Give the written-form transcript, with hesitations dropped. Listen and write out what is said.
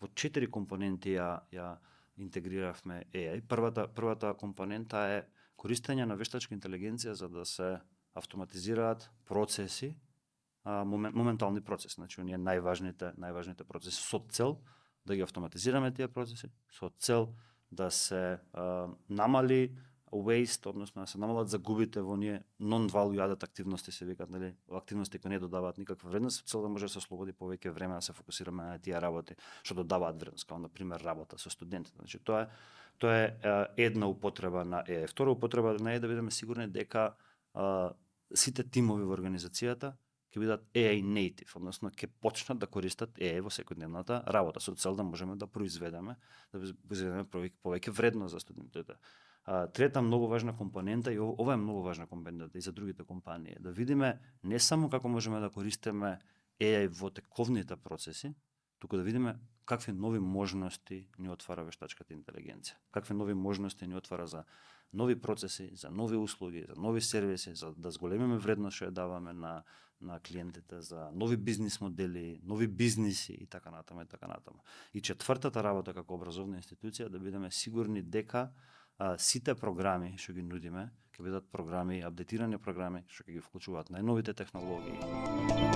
во 4 компоненти ја интегриравме AI. Првата компонента е користење на вештачка интелигенција за да се автоматизираат процеси, моментални процеси, значи оние најважните процеси со цел да ги автоматизираме тие процеси, со цел да се намали waste, односно да се намалат загубите во оние non-value added активности, се викат, нели, активности кои не додаваат никаква вредност, со цел да може да се ослободи повеќе време да се фокусираме на тие работи што додаваат вредност, како на пример работа со студентите. Значи тоа е една употреба на AI. Втора употреба на AI е да бидеме сигурни дека сите тимови во организацијата ќе бидат AI native, односно ќе почнат да користат AI во секојдневната работа со цел да можеме да произведеме повеќе вредност за студентите. Трета многу важна компонента, и ова е многу важна компонента и за другите компании, да видиме не само како можеме да користиме AI во тековните процеси, туку да видиме какви нови можности ни отвара вештачката интелигенција, какви нови можности ни отвара за нови процеси, за нови услуги, за нови сервиси, за да зголемиме вредност што ја даваме на клиентите, за нови бизнис модели, нови бизниси и така натаму и така натаму. И четвртата работа како образовна институција да бидеме сигурни дека сите програми што ги нудиме ќе бидат програми, апдейтирани програми што ќе ги вклучуваат најновите технологии.